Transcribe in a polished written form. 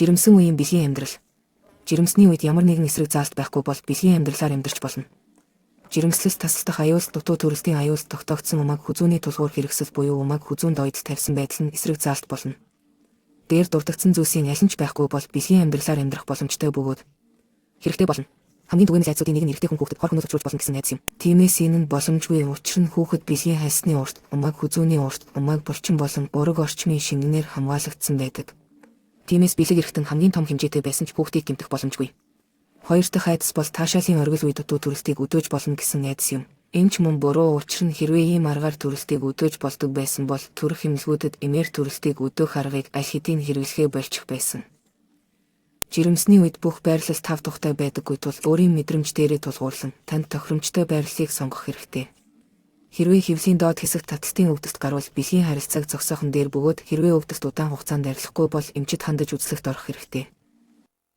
Жирэмсэн үеийн бэлгийн амьдрал. Жирэмсний үед ямар нэгэн эсрэг заалт байхгүй бол бэлгийн амьдралаар амьдарч болно. Жирэмслэлт таслах аюул дутуу төрөлтийн аюул тогтоогдсон умаг хүзүүний тулгуур хэрэгсэл буюу умаг хүзүүнд ойдол тавьсан байдал нь эсрэг заалт болно. Дээр дурдагдсан зүйлсийн аль нь ч байхгүй бол бэлгийн амьдралаар амьдрах боломжтой бөгөөд хэрэгтэй болно. Хамгийн түгээмэл айдсуудын нэг нь эрэгтэй хүн хүүхдэд хор хөнөөл учруулж болно гэсэн айдас юм. Тиймээс энэ нь боломжгүй. Учир нь хүүхэд бэлгийн хальсны урт, умаг хүзүүний урт, умаг булчин болон ураг орчмын шингэнээр хамгаалагдсан байдаг. Тиймээс бэлэг эрхтэн хамгийн том хэмжээтэй байсан ч хүүхдийг гэмтэх боломжгүй. Хоёр дахь айдас бол таашаалын оргил үе дутуу төрөлтийг өдөөж болно гэсэн айдас юм. Энэ ч мөн буруу, учир нь хэрвээ ийм аргаар төрөлтийг өдөөж болдог байсан бол төрөх эмнэлгүүдэд эмээр төрөлтийг өдөөх аргыг аль хэдийн хэрэглэхээ больчих байсан. Жирэмсний үед бүх байрлал тав тухтай байдаггүй тул өөрийн мэдрэмж дээрээ тулгуурлан танд тохиромжтой байрлалыг сонгох хэрэгтэй. Хэрвээ хэвлийн доод хэсэгт таталтын өвдөлт гарвал бэлгийн харилцааг зогсоох нь дээр бөгөөд хэрвээ өвдөлт удаан хугацаанд арилахгүй бол эмчит хандаж үзлэгт орох хэрэгтэй.